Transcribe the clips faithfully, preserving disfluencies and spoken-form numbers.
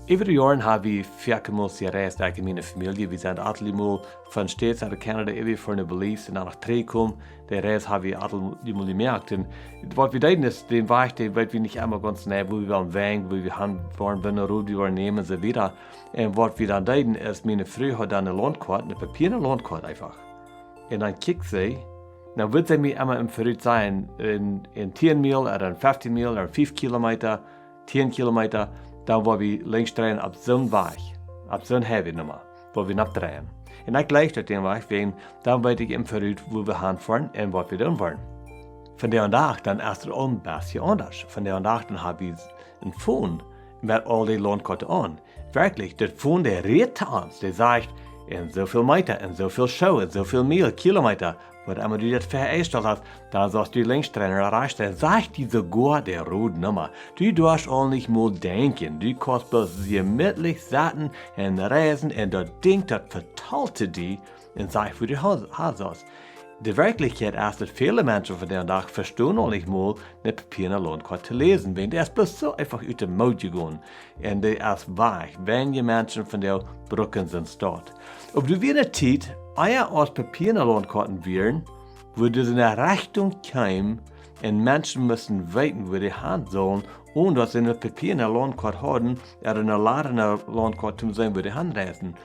Äwa de Joaren ha wie väl mol jereist, ekj un miene Famielje. Wie sent aul mol von States ut Canada, äwa ver no Belize un dan noch trigj jekomen. De Reis ha wie aul mol jemoakt. Un waut wie deeden es, dän Wajch, dän weet wie nich emma gaunz jeneiw, wua wie wullen, wua wie han wullen, wua wie wullen nämen un soo wieda. Un waut wie dan deeden es, miene Fru haud dan eene Launtkoat, eene papierne Launtkoat eefach. Un dan kjikjt see, dan wudd see mie emma em Verut sajen, en, en tieen Miel ooda en feftieen Miel ooda fief Kilometa, tieen Kilometa, dan woa wie lenkjs dreien opp soon Wajch, opp soon Highway nochmol, woa wie nopp dreien. Un ekj jleich daut dän Wajch, wäajen dan weet ekj em Verut, wua wie han foaren un waut wie doonen woaren. Vondoag dän Dach, dan es et aul een bät aundasch. Vondoag dän Dach, dan ha wie een Phone met aul dee Launtkoaten aun. Werkjlich, daut Phone, dee rät to ons, dee sajcht, en soo väl Meta, en soo väl Schoo, en soo väl Miel, Kilometa, waut emma du daut fa enjestalt hast, dan saust du lenkjs dreien ooda rajchts dreien, sajcht die soogoa de Route Numma. Du darfst aul nich mol denkjen, du kaust bloos jemietlich sitten un reisen un daut Dinkj, daut vetalt die un sajcht, wua du ha-, han saust. De Werkjlichkjeit es, daut väle Menschen vondoag dän Dach vestonen aul nich mol, eene papierne Launtkoat to läsen, wäajen dee es bloos soo eefach ut dän Mood jegonen. Un dee es wajch, weinje Menschen vondoag brucken sien Staut. Oba doa wia eene Tiet, ea aus Papia en de Launtkoaten wieren, wua doa eene Rechtunk kjeem un Menschen musten weeten, wua dee han sullen, onen daut see eene Papia en de Launtkoat hauden, ooda eene ladene Launtkoat, om seenen, wua dee han reisen.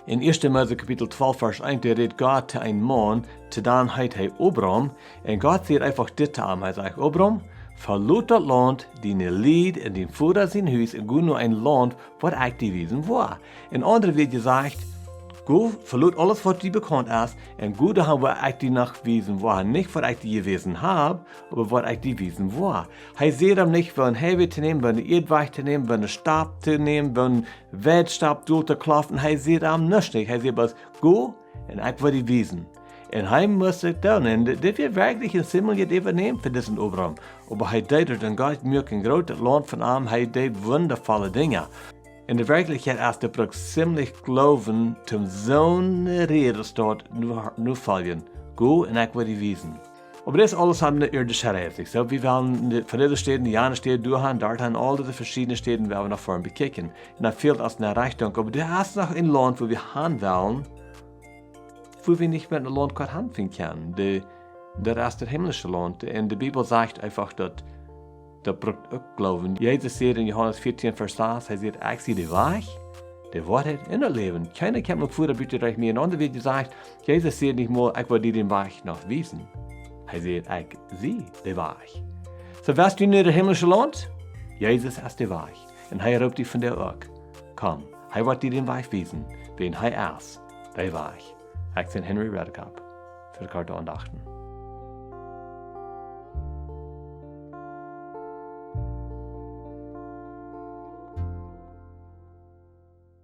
En Ieeschte Mose Kapitel twalf, Varsch eent, doa rät Gott to een Maun, to dän heet hee Abram, un Gott säd eefach dit to am. Hee sajcht: Abram, velot daut Launt, diene Lied un dien Voda sien Hus un go no een Launt, waut ekj die wiesen woa. En aundre Wieed jesajcht, go, velot aules, waut die bekaunt es, un go doahan, wua ekj die noch wiesen woa. Nich, waut ekj die jewäsen hab, oba waut ekj die wiesen woa. Hee säd am nich, woo een Highway to nämen, woo een Ieedwajch to nämen, woo een Stap to nämen, woo een Weidstap doa to klopfen. Hee säd am nuscht nich. Hee säd bloos: Go, un ekj woa die wiesen. Un hee must et doonen. Un dit, dit wia werkjlich een ziemlichet Äwanämen fa disen Abram. Oba hee deed et, un Gott muak een grootet Launt von am, hee deed wundavolle Dinja. En de Werkjlichkjeit es daut uk ziemlich Gloowen, om soone Räd to doonen, no, nofoljen. Go, un ekj woa die wiesen. Oba dit aules haft eene irdische Reis. Soo, wie wellen de, von dise Städen, jane Städ, doahan, doahan, aul dise veschiedne Städen, woa wie noch ver bekjikjen. Un dan fält ons eene Rechtunk. Oba doa es noch een Launt, wua wie han wellen, wua wie nich met eene Launtkoat han finjen kjennen. De, daut es daut himlische Launt. Un de Bibel sajcht eefach, daut, daut brukt uk Gloowen. Jesus säd en Johanes vierzehn, Varsch sechs, hee säd: Ekj sie de Wajch, de Woarheit un daut Läwen. Kjeena kjemt nom Voda buta derch mie. En aundre Wieed jesajcht, Jesus säd nich mol: Ekj woa die dän Wajch noch wiesen. Hee säd: Ekj sie de Wajch. Soo, west du nu daut himlische Launt? Jesus es de Wajch. Un hee roopt die vondoag uk. Komm, hee woat die dän Wajch wiesen, wäajen hee es de Wajch. Ekj sie Henry Redekop fa de Korte Aundachten.